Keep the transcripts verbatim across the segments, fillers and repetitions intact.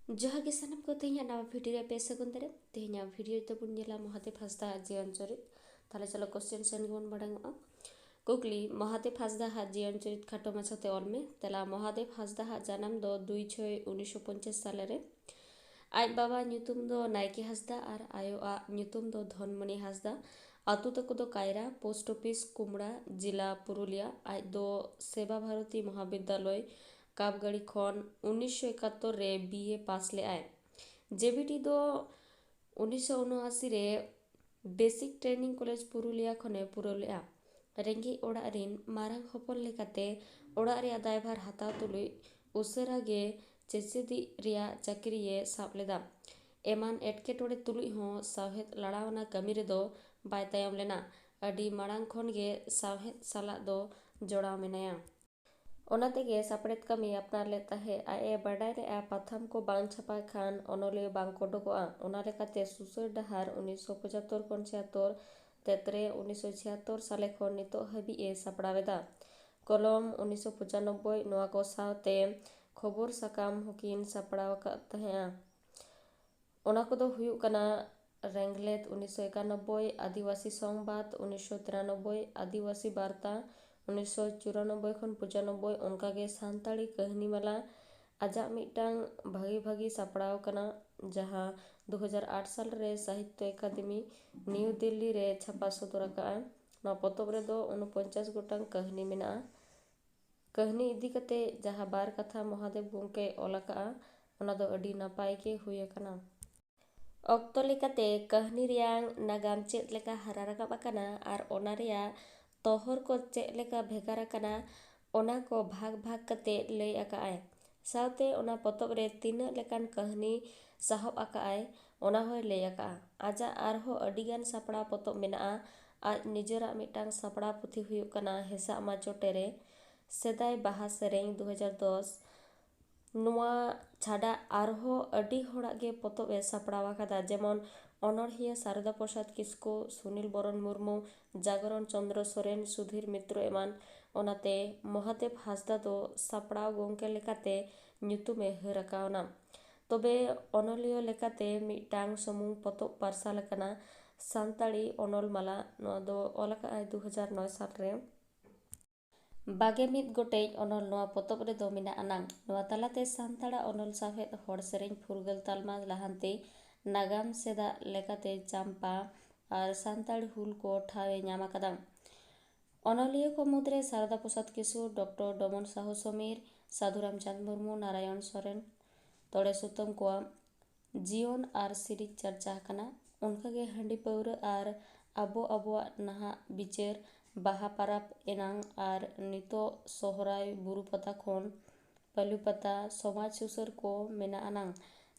ᱡᱚᱦᱟᱨ ᱜᱮ ᱥᱟᱱᱟᱢ ᱠᱚ, ᱛᱮᱦᱮᱧᱟᱜ ᱱᱟᱣᱟ ᱵᱷᱤᱰᱤᱭᱳ ᱨᱮ ᱟᱯᱮ ᱥᱟᱹᱜᱩᱱ ᱫᱟᱨᱟᱢ᱾ ᱛᱮᱦᱮᱧᱟᱜ ᱵᱷᱤᱰᱤᱭᱳ ᱨᱮᱫᱚ ᱵᱚᱱ ᱧᱮᱞᱟ ᱢᱚᱦᱟᱫᱮᱵ ᱦᱟᱸᱥᱫᱟ ᱟᱜ ᱡᱤᱭᱚᱱ ᱪᱚᱨᱤᱛ᱾ ᱛᱟᱦᱞᱮ ᱪᱚᱞᱚ ᱠᱚᱥᱪᱮᱱ ᱥᱮᱱ ᱜᱮᱵᱚᱱ ᱢᱟᱲᱟᱝ ᱚᱜᱼᱟ᱾ ᱠᱩᱠᱞᱤ, ᱢᱚᱦᱟᱫᱮᱵ ᱦᱟᱸᱥᱫᱟ ᱟᱜ ᱡᱤᱭᱚᱱ ᱪᱚᱨᱤᱛ ᱠᱷᱟᱴᱚ ᱢᱟᱪᱷᱟᱛᱮ ᱚᱞ ᱢᱮ᱾ ᱛᱮᱞᱟ, ᱢᱚᱦᱟᱫᱮᱵ ᱦᱟᱸᱥᱫᱟ ᱟᱜ ᱡᱟᱱᱟᱢ ᱫᱚ ᱫᱩᱭ ᱪᱷᱚᱭ ᱩᱱᱤᱥᱥᱚ ᱯᱚᱧᱪᱟᱥ ᱥᱟᱞᱮ ᱨᱮ᱾ ᱟᱡ ᱵᱟᱵᱟ ᱧᱩᱛᱩᱢ ᱫᱚ ᱱᱟᱭᱠᱮ ᱦᱟᱸᱥᱫᱟ ᱟᱨ ᱟᱭᱳᱣᱟᱜ ᱧᱩᱛᱩᱢ ᱫᱚ ᱫᱷᱚᱱᱢᱚᱱᱤ ᱦᱟᱸᱥᱫᱟ᱾ ᱟᱹᱛᱩ ᱛᱟᱠᱚ ᱫᱚ ᱠᱟᱭᱨᱟ, ᱯᱳᱥᱴ ᱚᱯᱷᱤᱥ ᱠᱩᱢᱲᱟ, ᱡᱮᱞᱟ ᱯᱩᱨᱩᱞᱤᱭᱟ᱾ ᱟᱡ ᱫᱚ ᱥᱮᱵᱟ ᱵᱷᱟᱨᱚᱛᱤ ᱢᱚᱦᱟᱵᱤᱫᱽᱫᱟᱞᱚᱭ ᱠᱟᱯᱜᱟᱲᱤ ᱠᱷᱚᱱ ᱩᱱᱤᱥᱥᱚ ᱮᱠᱟᱛᱛᱳᱨ ᱨᱮ ᱵᱤ ᱮ ᱯᱟᱥ ᱞᱮᱫᱟᱭ᱾ ᱡᱮ ᱵᱷᱤ ᱴᱤ ᱫᱚ ᱩᱱᱤᱥᱥᱚ ᱩᱱᱚᱟᱥᱤ ᱨᱮ ᱵᱮᱥᱤᱠ ᱴᱨᱮᱱᱤᱝ ᱠᱚᱞᱮᱡᱽ ᱯᱩᱨᱩᱞᱤᱭᱟ ᱠᱷᱚᱱᱮ ᱯᱩᱨᱟᱹᱣ ᱞᱮᱫᱼᱟ᱾ ᱨᱮᱸᱜᱮᱡ ᱚᱲᱟᱜ ᱨᱤᱱ ᱢᱟᱨᱟᱝ ᱦᱚᱯᱚᱱ ᱞᱮᱠᱟᱛᱮ ᱚᱲᱟᱜ ᱨᱮᱭᱟᱜ ᱫᱟᱭᱵᱷᱟᱨ ᱦᱟᱛᱟᱣ ᱛᱩᱞᱩᱡ ᱩᱥᱟᱹᱨᱟ ᱜᱮ ᱪᱮᱪᱮᱫᱤᱡ ᱨᱮᱭᱟᱜ ᱪᱟᱹᱠᱨᱤᱭᱮ ᱥᱟᱵ ᱞᱮᱫᱟ᱾ ᱮᱢᱟᱱ ᱮᱴᱠᱮᱴᱚᱬᱮ ᱛᱩᱞᱩᱡ ᱦᱚᱸ ᱥᱟᱶᱦᱮᱫ ᱞᱟᱲᱟᱣᱱᱟ ᱠᱟᱹᱢᱤ ᱨᱮᱫᱚ ᱵᱟᱭ ᱛᱟᱭᱚᱢ ᱞᱮᱱᱟ᱾ ᱟᱹᱰᱤ ᱢᱟᱲᱟᱝ ᱠᱷᱚᱱ ᱜᱮ ᱥᱟᱶᱦᱮᱫ ᱥᱟᱞᱟᱜ ᱫᱚ ᱡᱚᱲᱟᱣ ᱢᱮᱱᱟᱭᱟ᱾ ᱚᱱᱟ ᱛᱮᱜᱮ ᱥᱟᱯᱲᱮᱛ ᱠᱟᱹᱢᱤ ᱟᱯᱱᱟᱨ ᱞᱮᱫ ᱛᱟᱦᱮᱸᱫ᱾ ᱟᱡ ᱮ ᱵᱟᱰᱟᱭ ᱞᱮᱫᱼᱟ, ᱯᱟᱛᱷᱟᱢ ᱠᱚ ᱵᱟᱝ ᱪᱷᱟᱯᱟ ᱠᱷᱟᱱ ᱚᱱᱚᱞᱤᱭᱟᱹ ᱵᱟᱝ ᱠᱚ ᱚᱰᱚᱠᱚᱜᱼᱟ᱾ ᱚᱱᱟ ᱞᱮᱠᱟᱛᱮ ᱥᱩᱥᱟᱹᱨ ᱰᱟᱦᱟᱨ ᱩᱱᱤᱥᱥᱚ ᱯᱚᱸᱪᱟᱛᱛᱳᱨ ᱠᱷᱚᱱ ᱪᱷᱤᱭᱟᱛᱛᱳᱨ, ᱛᱮᱛᱨᱮ ᱩᱱᱤᱥᱥᱚ ᱪᱷᱤᱭᱟᱛᱛᱳᱨ ᱥᱟᱞᱮ ᱠᱷᱚᱱ ᱱᱤᱛᱚᱜ ᱦᱟᱹᱵᱤᱡ ᱮ ᱥᱟᱯᱲᱟᱣ ᱮᱫᱟ᱾ ᱠᱚᱞᱚᱢ ᱩᱱᱤᱥᱥᱚ ᱯᱚᱸᱪᱟᱱᱚᱵᱵᱳᱭ, ᱱᱚᱣᱟ ᱠᱚ ᱥᱟᱶᱛᱮ ᱠᱷᱚᱵᱚᱨ ᱥᱟᱠᱟᱢ ᱦᱚᱸᱠᱤᱱ ᱥᱟᱯᱲᱟᱣ ᱟᱠᱟᱫ ᱛᱟᱦᱮᱸᱫᱼᱟ᱾ ᱚᱱᱟ ᱠᱚᱫᱚ ᱦᱩᱭᱩᱜ ᱠᱟᱱᱟ ᱨᱮᱝᱜᱽᱞᱮᱛ ᱩᱱᱤᱥᱥᱚ ᱮᱠᱟᱱᱚᱵᱵᱳᱭ, ᱟᱹᱫᱤᱵᱟᱹᱥᱤ ᱥᱚᱝᱵᱟᱫ ᱩᱱᱤᱥᱥᱚ ᱛᱤᱨᱟᱱᱚᱵᱵᱳᱭ, ᱟᱹᱫᱤᱵᱟᱹᱥᱤ ᱵᱟᱨᱛᱟ ᱩᱱᱤᱥᱥᱚ ᱪᱩᱨᱟᱱᱚᱵᱵᱳᱭ ᱠᱷᱚᱱ ᱯᱚᱸᱪᱟᱱᱚᱵᱵᱳᱭ, ᱚᱱᱠᱟᱜᱮ ᱥᱟᱱᱛᱟᱲᱤ ᱠᱟᱹᱦᱱᱤ ᱢᱟᱞᱟ᱾ ᱟᱡᱟᱜ ᱢᱤᱫᱴᱟᱝ ᱵᱷᱟᱹᱜᱤ ᱵᱷᱟᱹᱜᱤ ᱥᱟᱯᱲᱟᱣ ᱠᱟᱱᱟ, ᱡᱟᱦᱟᱸ ᱫᱩ ᱦᱟᱡᱟᱨ ᱟᱴ ᱥᱟᱞ ᱨᱮ ᱥᱟᱦᱤᱛᱛᱚ ᱮᱠᱟᱫᱮᱢᱤ ᱱᱤᱭᱩ ᱫᱤᱞᱞᱤ ᱨᱮ ᱪᱷᱟᱯᱟ ᱥᱚᱫᱚᱨ ᱟᱠᱟᱫᱼᱟ᱾ ᱱᱚᱣᱟ ᱯᱚᱛᱚᱵ ᱨᱮᱫᱚ ᱩᱱᱯᱚᱧᱪᱟᱥ ᱜᱚᱴᱟᱝ ᱠᱟᱹᱦᱱᱤ ᱢᱮᱱᱟᱜᱼᱟ᱾ ᱠᱟᱹᱦᱱᱤ ᱤᱫᱤ ᱠᱟᱛᱮ ᱡᱟᱦᱟᱸ ᱵᱟᱨ ᱠᱟᱛᱷᱟ ᱢᱚᱦᱟᱫᱮᱵ ᱜᱚᱢᱠᱮᱭ ᱚᱞ ᱟᱠᱟᱫᱼᱟ, ᱚᱱᱟ ᱫᱚ ᱟᱹᱰᱤ ᱱᱟᱯᱟᱭ ᱜᱮ ᱦᱩᱭ ᱟᱠᱟᱱᱟ᱾ ᱚᱠᱛᱚ ᱞᱮᱠᱟᱛᱮ ᱠᱟᱹᱦᱱᱤ ᱨᱮᱭᱟᱝ ᱱᱟᱜᱟᱢ ᱪᱮᱫ ᱞᱮᱠᱟ ᱦᱟᱨᱟ ᱨᱟᱠᱟᱵ ᱟᱠᱟᱱᱟ ᱟᱨ ᱚᱱᱟ ᱨᱮᱭᱟᱜ ᱛᱚᱦᱚᱨ ᱠᱚ ᱪᱮᱫ ᱞᱮᱠᱟ ᱵᱷᱮᱜᱟᱨ ᱟᱠᱟᱱᱟ, ᱚᱱᱟ ᱠᱚ ᱵᱷᱟᱜᱽ ᱵᱷᱟᱜᱽ ᱠᱟᱛᱮ ᱞᱟᱹᱭ ᱟᱠᱟᱫᱼᱟᱭ᱾ ᱥᱟᱶᱛᱮ ᱚᱱᱟ ᱯᱚᱛᱚᱵ ᱨᱮ ᱛᱤᱱᱟᱹᱜ ᱞᱮᱠᱟᱱ ᱠᱟᱹᱦᱱᱤ ᱥᱟᱦᱚᱵ ᱟᱠᱟᱫᱼᱟᱭ, ᱚᱱᱟ ᱦᱚᱸᱭ ᱞᱟᱹᱭ ᱟᱠᱟᱫᱼᱟ᱾ ᱟᱡᱟᱜ ᱟᱨᱦᱚᱸ ᱟᱹᱰᱤᱜᱟᱱ ᱥᱟᱯᱲᱟᱣ ᱯᱚᱛᱚᱵ ᱢᱮᱱᱟᱜᱼᱟ᱾ ᱟᱡ ᱱᱤᱡᱮᱨᱟᱜ ᱢᱤᱫᱴᱟᱝ ᱥᱟᱯᱲᱟᱣ ᱯᱩᱛᱷᱤ ᱦᱩᱭᱩᱜ ᱠᱟᱱᱟ ᱦᱮᱸᱥᱟᱜ ᱢᱟ ᱪᱚᱴᱮ ᱨᱮ, ᱥᱮᱫᱟᱭ ᱵᱟᱦᱟ ᱥᱮᱨᱮᱧ, ᱫᱩ ᱦᱟᱡᱟᱨ ᱫᱚᱥ᱾ ᱱᱚᱣᱟ ᱪᱷᱟᱰᱟ ᱟᱨᱦᱚᱸ ᱟᱹᱰᱤ ᱦᱚᱲᱟᱜ ᱜᱮ ᱯᱚᱛᱚᱵ ᱮ ᱥᱟᱯᱲᱟᱣ ᱟᱠᱟᱫᱟ, ᱡᱮᱢᱚᱱ ᱚᱱᱚᱬᱦᱤᱭᱟᱹ ᱥᱟᱨᱚᱫᱟ ᱯᱨᱚᱥᱟᱫᱽ ᱠᱤᱥᱠᱩ, ᱥᱩᱱᱤᱞ ᱵᱚᱨᱚᱱ ᱢᱩᱨᱢᱩ, ᱡᱟᱜᱚᱨᱚᱱ ᱪᱚᱸᱫᱽᱨᱚ ᱥᱚᱨᱮᱱ, ᱥᱩᱫᱷᱤᱨ ᱢᱤᱛᱨᱚ ᱮᱢᱟᱱ᱾ ᱚᱱᱟᱛᱮ ᱢᱚᱦᱟᱫᱮᱵ ᱦᱟᱸᱥᱫᱟ ᱫᱚ ᱥᱟᱯᱲᱟᱣ ᱜᱚᱢᱠᱮ ᱞᱮᱠᱟᱛᱮ ᱧᱩᱛᱩᱢ ᱮ ᱦᱟᱹᱨ ᱟᱠᱟᱣᱱᱟ᱾ ᱛᱚᱵᱮ ᱚᱱᱚᱞᱤᱭᱟᱹ ᱞᱮᱠᱟᱛᱮ ᱢᱤᱫᱴᱟᱝ ᱥᱩᱢᱩᱝ ᱯᱚᱛᱚᱵ ᱯᱟᱨᱥᱟᱞ ᱟᱠᱟᱱᱟ, ᱥᱟᱱᱛᱟᱲᱤ ᱚᱱᱚᱞ ᱢᱟᱞᱟ᱾ ᱱᱚᱣᱟ ᱫᱚ ᱚᱞ ᱟᱠᱟᱫ ᱟᱭ ᱫᱩ ᱦᱟᱡᱟᱨ ᱱᱚᱭ ᱥᱟᱞ ᱨᱮ᱾ ᱵᱟᱜᱮ ᱢᱤᱫ ᱜᱚᱴᱮᱡ ᱚᱱᱚᱞ ᱱᱚᱣᱟ ᱯᱚᱛᱚᱵ ᱨᱮᱫᱚ ᱢᱮᱱᱟᱜ ᱟᱱᱟᱝ᱾ ᱱᱚᱣᱟ ᱛᱟᱞᱟᱛᱮ ᱥᱟᱱᱛᱟᱲᱟᱜ ᱚᱱᱚᱞ ᱥᱟᱶᱦᱮᱫ ᱦᱚᱲ ᱥᱮᱨᱮᱧ ᱯᱷᱩᱨᱜᱟᱹᱞ ᱛᱟᱞᱢᱟ ᱞᱟᱦᱟᱱᱛᱤ ᱱᱟᱜᱟᱢ ᱥᱮᱫᱟᱜ ᱞᱮᱠᱟᱛᱮ ᱪᱟᱢᱯᱟ ᱟᱨ ᱥᱟᱱᱛᱟᱲ ᱦᱩᱞ ᱠᱚ ᱴᱷᱟᱶ ᱮ ᱧᱟᱢ ᱟᱠᱟᱫᱟ᱾ ᱚᱱᱚᱞᱤᱭᱟᱹ ᱠᱚ ᱢᱩᱫᱽᱨᱮ ᱥᱟᱨᱚᱫᱟ ᱯᱨᱚᱥᱟᱫᱽ ᱠᱤᱥᱠᱩ, ᱰᱚᱠᱴᱚᱨ ᱰᱚᱢᱚᱱ ᱥᱟᱦᱩ ᱥᱚᱢᱤᱨ, ᱥᱟᱫᱷᱩ ᱨᱟᱢᱪᱟᱸᱫᱽ ᱢᱩᱨᱢᱩ, ᱱᱟᱨᱟᱭᱚᱱ ᱥᱚᱨᱮᱱ, ᱛᱚᱲᱮ ᱥᱩᱛᱟᱹᱢ ᱠᱚᱣᱟᱜ ᱡᱤᱭᱚᱱ ᱟᱨ ᱥᱤᱨᱤᱡ ᱪᱟᱨᱪᱟ ᱟᱠᱟᱱᱟ᱾ ᱚᱱᱠᱟᱜᱮ ᱦᱟᱺᱰᱤ ᱯᱟᱹᱣᱨᱟᱹ ᱟᱨ ᱟᱵᱚ ᱟᱵᱚᱣᱟᱜ ᱱᱟᱦᱟᱜ ᱵᱤᱪᱟᱹᱨ, ᱵᱟᱦᱟ ᱯᱟᱨᱟᱵᱽ ᱮᱱᱟᱝ ᱟᱨ ᱱᱤᱛᱚᱜ ᱥᱚᱦᱨᱟᱭ, ᱵᱩᱨᱩ ᱯᱟᱛᱟ ᱠᱷᱚᱱ ᱯᱟᱹᱞᱩ ᱯᱟᱛᱟ, ᱥᱚᱢᱟᱡᱽ ᱥᱩᱥᱟᱹᱨ ᱠᱚ ᱢᱮᱱᱟᱜ ᱟᱱᱟᱝ᱾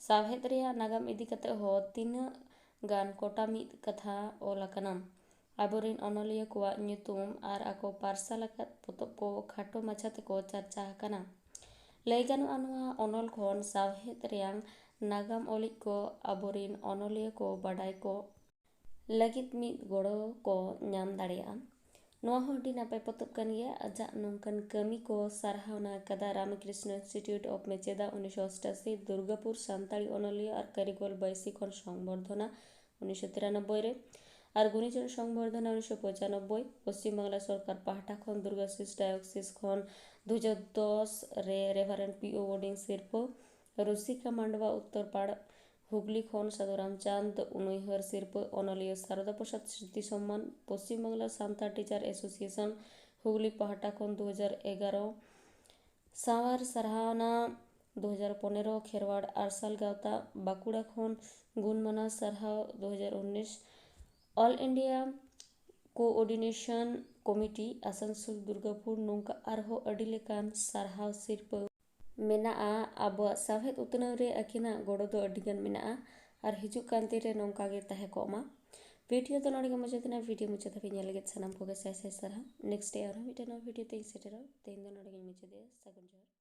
ᱥᱟᱶᱦᱮᱫ ᱨᱮᱭᱟᱜ ᱱᱟᱜᱟᱢ ᱤᱫᱤ ᱠᱟᱛᱮ ᱦᱚᱸ ᱛᱤᱱᱟᱹᱜ ᱜᱟᱱ ᱠᱚᱴᱟ ᱢᱤᱫ ᱠᱟᱛᱷᱟ ᱚᱞ ᱟᱠᱟᱱᱟ᱾ ᱟᱵᱚᱨᱮᱱ ᱚᱱᱚᱞᱤᱭᱟᱹ ᱠᱚᱣᱟᱜ ᱧᱩᱛᱩᱢ ᱟᱨ ᱟᱠᱚ ᱯᱟᱨᱥᱟᱞ ᱟᱠᱟᱫ ᱯᱚᱛᱚᱵ ᱠᱚ ᱠᱷᱟᱴᱚ ᱢᱟᱪᱷᱟ ᱛᱮᱠᱚ ᱪᱟᱨᱪᱟ ᱟᱠᱟᱱᱟ᱾ ᱞᱟᱹᱭ ᱜᱟᱱᱚᱜᱼᱟ, ᱱᱚᱣᱟ ᱚᱱᱚᱞ ᱠᱷᱚᱱ ᱥᱟᱶᱦᱮᱫ ᱨᱮᱭᱟᱝ ᱱᱟᱜᱟᱢ ᱚᱞᱤᱡ ᱠᱚ ᱟᱵᱚᱨᱮᱱ ᱚᱱᱚᱞᱤᱭᱟᱹ ᱠᱚ ᱵᱟᱰᱟᱭ ᱠᱚ ᱞᱟᱹᱜᱤᱫ ᱢᱤᱫ ᱜᱚᱲᱚ ᱠᱚ ᱧᱟᱢ ᱫᱟᱲᱮᱭᱟᱜᱼᱟ᱾ ᱱᱚᱣᱟ ᱦᱚᱸ ᱟᱹᱰᱤ ᱱᱟᱯᱟᱭ ᱯᱚᱛᱚᱵ ᱠᱟᱱ ᱜᱮᱭᱟ᱾ ᱟᱡᱟᱜ ᱱᱚᱝᱠᱟᱱ ᱠᱟᱹᱢᱤ ᱠᱚ ᱥᱟᱨᱦᱟᱣᱱᱟ ᱠᱟᱫᱟ ᱨᱟᱢᱠᱨᱤᱥᱱᱚ ᱤᱱᱥᱴᱤᱴᱭᱩᱴ ᱚᱯᱷ ᱢᱮᱪᱮᱫᱟ ᱩᱱᱤᱥᱥᱚ ᱚᱥᱴᱟᱥᱤ, ᱫᱩᱨᱜᱟᱯᱩᱨ ᱥᱟᱱᱛᱟᱲᱤ ᱚᱱᱚᱞᱤᱭᱟᱹ ᱟᱨ ᱠᱟᱹᱨᱤᱜᱚᱞ ᱵᱟᱹᱭᱥᱤ ᱠᱷᱚᱱ ᱥᱚᱝᱵᱚᱨᱫᱷᱚᱱᱟ ᱩᱱᱤᱥᱥᱚ ᱛᱤᱨᱟᱱᱚᱵᱵᱳᱭ ᱨᱮ, ᱟᱨ ᱜᱩᱱᱤᱡᱚᱱ ᱥᱚᱝᱵᱚᱨᱫᱷᱚᱱᱟ ᱩᱱᱤᱥᱥᱚ ᱯᱚᱸᱪᱟᱱᱚᱵᱵᱳᱭ, ᱯᱚᱥᱪᱤᱢ ᱵᱟᱝᱞᱟ ᱥᱚᱨᱠᱟᱨ ᱯᱟᱦᱴᱟ ᱠᱷᱚᱱ ᱫᱩᱨᱜᱟᱥᱤᱥ ᱰᱟᱭᱚᱠᱥᱤᱥ ᱠᱷᱚᱱ ᱫᱩ ᱦᱟᱡᱟᱨ ᱫᱚᱥ ᱨᱮ ᱨᱮᱵᱷᱟᱨᱮᱱᱰ ᱯᱤ ᱳ ᱵᱳᱨᱰᱤᱝ ᱥᱤᱨᱯᱟᱹ, ᱨᱩᱥᱤᱠᱟ ᱢᱟᱱᱰᱣᱟ ᱩᱛᱛᱚᱨ ᱯᱟᱲ ᱦᱩᱜᱽᱞᱤ ᱠᱷᱚᱱ ᱥᱟᱹᱫᱷᱩ ᱨᱟᱢᱪᱟᱸᱫᱽ ᱩᱱᱩᱭᱦᱟᱹᱨ ᱥᱤᱨᱯᱟᱹ, ᱚᱱᱚᱞᱤᱭᱟᱹ ᱥᱟᱨᱚᱫᱟ ᱯᱨᱚᱥᱟᱫᱽ ᱥᱢᱨᱤᱛᱤ ᱥᱚᱢᱢᱟᱱ, ᱯᱚᱥᱪᱤᱢ ᱵᱟᱝᱞᱟ ᱥᱟᱱᱛᱟᱲ ᱴᱤᱪᱟᱨ ᱮᱥᱳᱥᱤᱭᱮᱥᱚᱱ ᱦᱩᱜᱽᱞᱤ ᱯᱟᱦᱴᱟ ᱠᱷᱚᱱ ᱫᱩ ᱦᱟᱡᱟᱨ ᱮᱜᱟᱨᱚ, ᱥᱟᱶᱟᱨ ᱥᱟᱨᱦᱟᱣᱱᱟ ᱫᱩ ᱦᱟᱡᱟᱨ ᱯᱚᱱᱮᱨᱚ, ᱠᱷᱮᱨᱣᱟᱲ ᱟᱨᱥᱟᱞ ᱜᱟᱶᱛᱟ ᱵᱟᱸᱠᱩᱲᱟ ᱠᱷᱚᱱ ᱜᱩᱱᱢᱟᱱᱟᱣ ᱥᱟᱨᱦᱟᱣ ᱫᱩ ᱦᱟᱡᱟᱨ ᱩᱱᱤᱥ, All India Coordination Committee Asansol Durgapur, ᱱᱚᱝᱠᱟ ᱟᱨᱦᱚᱸ ᱟᱹᱰᱤ ᱞᱮᱠᱟᱱ ᱥᱟᱨᱦᱟᱣ ᱥᱤᱨᱯᱟᱹ ᱢᱮᱱᱟᱜᱼᱟ᱾ ᱟᱵᱚᱣᱟᱜ ᱥᱟᱶᱦᱮᱫ ᱩᱛᱱᱟᱹᱣ ᱨᱮ ᱟᱹᱠᱤᱱᱟᱜ ᱜᱚᱲᱚ ᱫᱚ ᱟᱹᱰᱤ ᱜᱟᱱ ᱢᱮᱱᱟᱜᱼᱟ ᱟᱨ ᱦᱤᱡᱩᱜ ᱠᱟᱱ ᱫᱤᱱ ᱨᱮ ᱱᱚᱝᱠᱟ ᱜᱮ ᱛᱟᱦᱮᱸ ᱠᱚᱜ ᱢᱟ᱾ ᱵᱷᱤᱰᱤᱭᱳ ᱫᱚ ᱱᱚᱰᱮ ᱜᱮ ᱢᱩᱪᱟᱹᱫ ᱮᱱᱟ᱾ ᱵᱷᱤᱰᱤᱭᱳ ᱢᱩᱪᱟᱹᱫ ᱫᱷᱟᱹᱵᱤᱡ ᱧᱮᱞ ᱞᱟᱹᱜᱤᱫ ᱥᱟᱱᱟᱢ ᱠᱚᱜᱮ ᱥᱟᱭ ᱥᱟᱭ ᱥᱟᱨᱦᱟᱣ᱾ ᱱᱮᱠᱥᱴ ᱰᱮ ᱟᱨᱦᱚᱸ ᱢᱤᱫᱴᱮᱱ ᱱᱚᱣᱟ ᱵᱷᱤᱰᱤᱭᱳ ᱛᱮᱧ ᱥᱮᱴᱮᱨᱚᱜᱼᱟ᱾ ᱛᱮᱦᱮᱧ ᱫᱚ ᱱᱚᱰᱮ ᱜᱮᱧ ᱢᱩᱪᱟᱹᱫᱮᱜᱼᱟ᱾ ᱥᱟᱹᱜᱩᱱ ᱡᱚᱦᱟᱨ᱾